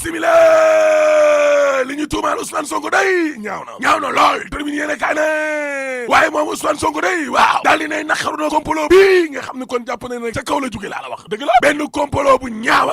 bisimila li ñu tuumaal Ousmane Sonko day ñaaw na lool tribune yéene kaay ne waaye moom Ousmane Sonko day waaw daal di ne naqaru na complot bi nga xam ne kon jàpp ne nag ca kaw la jóge laa la wax dëgg la benn complot bu ñaaw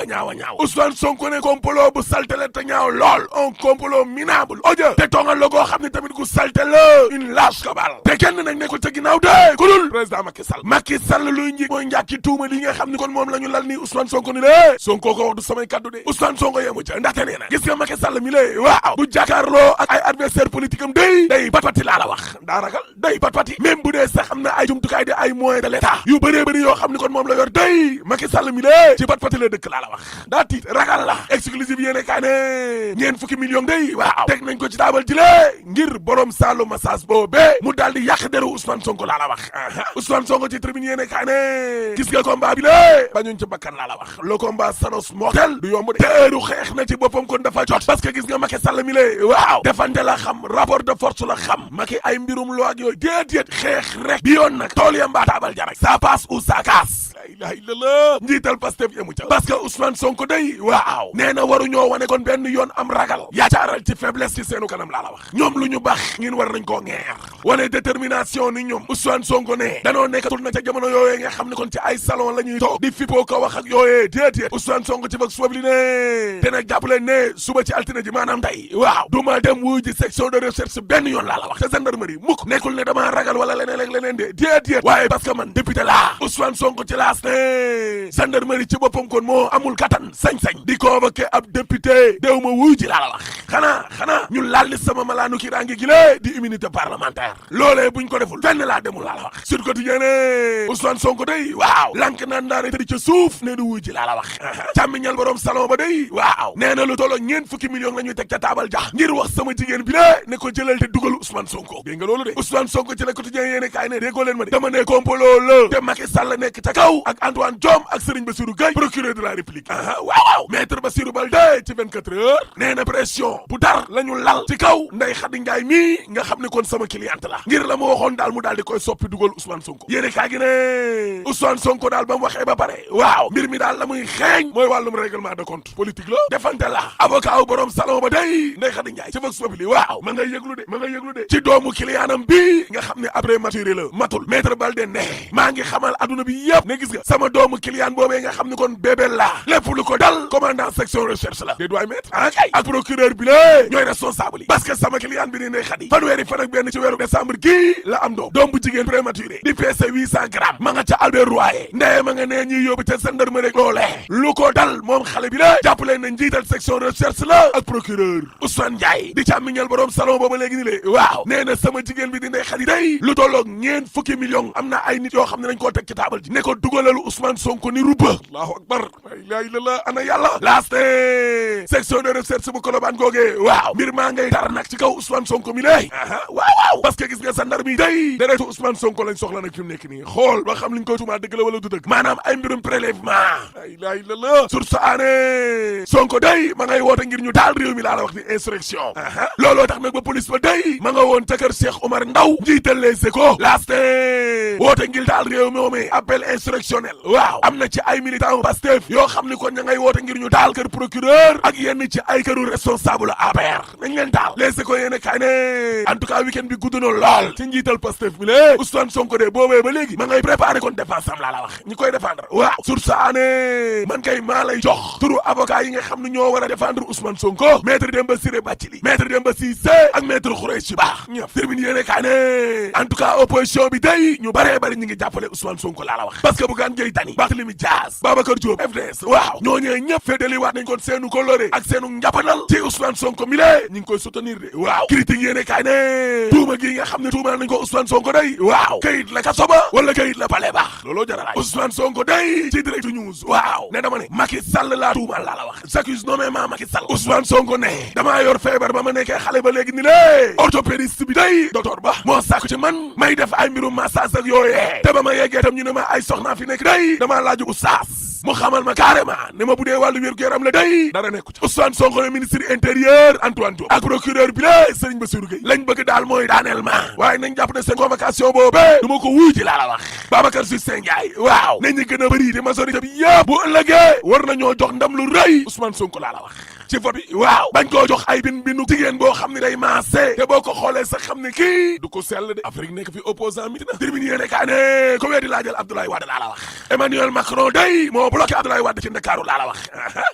Ousmane Sonko ne complot bu saltele te ñaaw lool un complot minable oja te tongal la goo xam ne tamit ku salte la une lâche cabale te kenn nag nekkul ca ginnaaw de ku dul président Macky Sall luy njig mooy njàkki tuuma li nga xam ne kon moom la ñu lal ni Ousmane Sonko ni lé Sonko ko wax du samay kaddu de Ousmane Sonko yemu ca ndaxte nee na gis nga Macky Sall mi lé waaw bu jàkkaarloo ak ay adversaire politique am day pat-pati laa la wax daa ragal day pat-pati même bu dee sax am na ay jumtukaay de ay moyens de l'état yu bëree bëri yoo xam ne kon moom la yor day Macky Sall mi lé ci pat-pati la dëkk laa la wax daa tiit ragal la exclusive yéene kaa ne ñeen fukki millions day waaw teg nañ ko ci taabal ji lé ngir borom saalu massage boobee mu daal di yàq deru Ousmane Sonko laa la wax Ousmane Sonko ci tribune yéene kaa ne gis nga combat bi lé bañuñ ci bakkan laa la wax le combat s'annonce mortel du yomb de teeru xeex na ci boppam kon dafa jot parce que gis nga Macky Sall mi lé waaw defante la xam rapport de force la xam Macky ay mbirum loi ak yooyu déedéet xeex rek bi yoon nag tool ya mbaa taabal ja rek ça passe ou ça casse la ilaha illallah njiital Pastef yemu ca parce que Ousmane Sonko day waaw nee na waru ñoo wane kon benn yoon am ragal yaacaaral ci faiblesse ci seenu kanam laa la wax ñoom lu ñu baax ngeen war nañ koo ngeer wane détermination ni ñoom Ousmane Sonko ne danoo nekkatul nag ca jamono yooyee nga xam ne kon ci ay salon la ñuy toog di fippoo ko wax ak yooyee déedéet Ousmane Sonko ci bag suba bi ne te nag jàppaleen ne suba ci altine ji maanaam tey waaw du ma dem wuy ji section de recherche benn yoon laa la wax te gendarmerie mukk nekkul ne dama ragal wala leneen ak leneen de déedéet waaye parce que man député laa Ousmane Sonko ci laas ne gendarmerie ci boppam kon moo amul kattan sañ-sañ di convoqué ab député déew ma wuy ji laa la wax xanaa ñu lalli sama malaanu ki rangi gi lée di immunité parlementaire loolee buñ ko deful fenn laa demul laa la wax Sud Quotidien ne Ousmane Sonko day waaw lank naan daare tëdi ca suuf ne du wuy ji laa la wax càmmiñal borom salon ba day waaw nee na lu tolloo ñeent fukki millions la ñuy teg ca taabal jax ngir wax sama jigéen bi lée ne ko jëlal te dugal Ousmane Sonko dégg nga loolu de Ousmane Sonko ci Le Quotidien yéene kaay ne déggoo leen ma de dama ne complot la te Macky Sall nekk ca kaw ak Antoine Diome ak Serigne Bassirou Gueye procureur de la République waaw maître Bassirou Baldé ci 24 heures nee na pression bu dar la ñu lal ci kaw Ndeye Khady Ndiaye mii nga xam ne kon sama cliente la ngir la ma waxoon daal mu daal di koy soppi dugal Ousmane Sonko yéene kaay gi ne Ousmane Sonko daal ba mu waxee ba pare waaw mbir mi daal la muy xeeñ mooy wàllum règlement de compte politique la defante la avocat borom salon ba day Ndeye Khady Ndiaye ci Vox Populi waaw ma ngay yëglu de ci doomu clientam bi nga xam ne après maturé la matul maître Baldé ne maa ngi xamal adduna bi yëpp ne gis nga sama doomu client boobee nga xam ne kon bébé la lépp lu ko dal commandant section recherche la déet waay maître kay ak procureur bi la ñooy responsable yi parce que sama client bi ni Ndeye Khady fanweeri fan ak benn ci weeru décembre gii la am doom bu jigéen prématuré di peese 800 grammes ma nga ca Albert Royer ndeye ma nga nee ñuy yóbbu ca gendarmerie loolee lu ko dal moom xale bi la jàppaleen na njiital section recherche la ak procureur Ousmane Ndiaye di càmmiñal borom salon booba léegi ni lée waaw nee na sama jigéen bi di Ndeye Khady day lu tolloog ñeent fukki millions am na ay nit yoo xam ne dañ koo teg ci taabal ji ne ko dugalalu Ousmane Sonko ni rubba allahu akbar la ilaha illallah ana yàlla laaste section de recherche bu Colobane googee waaw mbir maa ngay tar nag ci kaw Ousmane Sonko mi lée waaw parce que gis nga gendarme yi day deretu Ousmane Sonko lañ soxla nag fi mu nekk nii xool ba xam liñ koy tuumaa dëgg la wala du dëgg maanaam ay mbirum prélèvement la ilaha illallah sur sa année Sonko day ma ngay woote ngir ñu taal réew mi laa la wax ni insurrection looloo tax nag ba police ba day ma nga woon ca kër Cheikh Omar Ndaw njiital Les Échos laaste woote ngir taal réew mi moomee appel insurrectionnel waaw am na ci ay militant Pastef yoo xam ni kon ña ngay woote ngir ñu taal kër procureur ak yenn ci ay këru responsable APR nañ leen taal Les Échos yéene kaay ne en tout cas week-end bi gudd na lool ci njiital Pastef bi lée Ousmane Sonko de boobee ba léegi ma ngay préparé kon défense am laa la wax ñi koy défendre waaw sur sa année man kay maa lay jox turu avocat yi nga xam ne ñoo war a défendre Ousmane Sonko maître Demba Ciré Bathily maître Demba Cissé ak maître Khoureyssi Ba ñëpp termine yéene kaay ne en tout cas opposition bi day ñu baree bari ñu ngi jàppale Ousmane Sonko laa la wax parce que Bougane Gueye Dany Barthélémy Dias Babacar Diop FDS waaw ñooñee ñëpp féddali waat nañ kon seenu coloré ak seenu njàppanal ci Ousmane Sonko mi lée ñu ngi koy soutenir de waaw critique yéene kaay ne tuuma gi nga xam ne tuumal nañ ko Ousmane Sonko day waaw kayit la kaso ba wala kayit la pale ba looloo jaralaay Ousmane Sonko day ci direct news waaw ne dama ne Macky Sall laa tuumal laa la wax j'accuse nommément Macky Sall Ousmane Sonko ne damaa yor feebar ba ma nekkee xale ba léegi ni lée orthopédiste bi day docteur ba moo sàkku ci man may def ay mbirum massage ak yooyee te ba ma yeggee tam ñu ne ma ay soxnaa fi nekk day damaa laaju oustaz mu xamal ma carrément ne ma bu dee wàllu wér-gu-yaram la day dara nekku ci Ousmane Sonko ne ministre intérieur Antoine Diome ak procureur bi la Serigne Bassirou Gueye lañ bëgg daal mooy daaneel ma waaye nañ jàpp ne seen convocation boobee du ma ko wuy ji laa la wax Babacar Justin Ndiaye waaw nañ ñu gën a bëri te majorité bi yëpp bu ëllëgee war nañoo jox ndam lu rëy Ousmane Sonko laa la wax ci vote bi waaw bañ koo jox ay binu jigéen boo xam ne day maase te boo ko xoolee sax xam ne kii du ko sell de Afrique nekk fi opposant mi dina termine yéene kaa ne ko weddi laajal Abdoulaye Wade laa la wax Emmanuel Macron day moo bloqué Abdoulaye Wade ci Ndakaaru laa la wax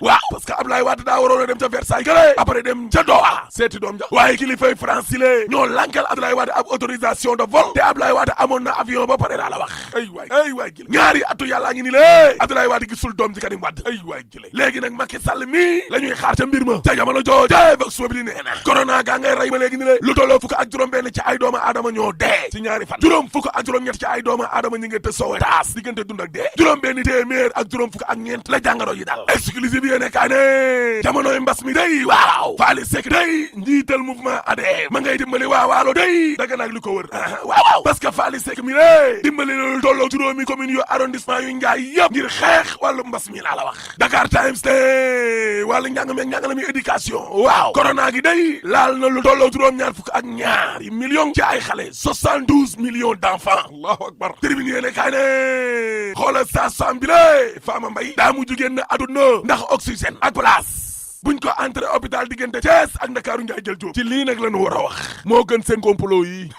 waaw parce que Abdoulaye Wade daa waroon a dem ca Versailles gële après dem ca Doha seeti doom ja waaye kilifay France yi lée ñoo lankal Abdoulaye Wade ab autorisation de vol te Abdoulaye Wade amoon na avion ba pare laa la wax ay waay gile ñaari atu yàllaa ngi ni lée Abdoulaye Wade gisul doom ji Karim Wade ay waay gile léegi nag Macky Sall mi la ñuy xaar ca mbir ma ca jamono jooje Vox Populi nee na corona gaa ngay rey ba léegi ni lée lu tolloo fukk ak juróom benn ci ay doomu aadama ñoo dee ci ñaari fan juróom fukk ak juróom ñett ci ay doomu aadama ñi ngi te sowe taas diggante dund ak dee juróom benn téeméer ak juróom fukk ak ñeent la jàngoro yi dal exclusive yéene kaa ne jamonoy mbas mi day waaw Faly Seck day njiital mouvement ADM ma ngay dimbali waa waalo day daga nag li ko wër waaw parce que Faly Seck mi lé dimbali loolu tolloo juróomi commune yu arrondissement yu Njaay yëpp ngir xeex wàllu mbas mi laa la wax Dakar Times te wàllu njàng meeg njàngale mi éducation waaw corona gi day laal na lu tolloo juróom-ñaar fukk ak ñaari millions ci ay xale 72 millions d'enfants allahu akbar tribune yéene kaay ne xoolal sa sam bi lé Fama Mbaye daa mujj génn àdduna ndax oxygène ak place buñ ko entré hôpital diggante Thiès ak Ndakaaru Njaay jël jóob ci lii nag la ñu war a wax moo gën seen complot yi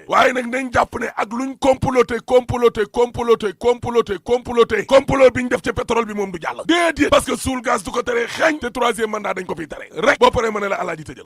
waaye nag nañ jàpp ne ak luñ comploté complot bi ñu def ca pétrole bi moom du jàll déedéet parce que suul gaz du ko tere xeeñ te troisième mandat dañ ko fiy tere rek boo paree ma ne la alaaji tëjal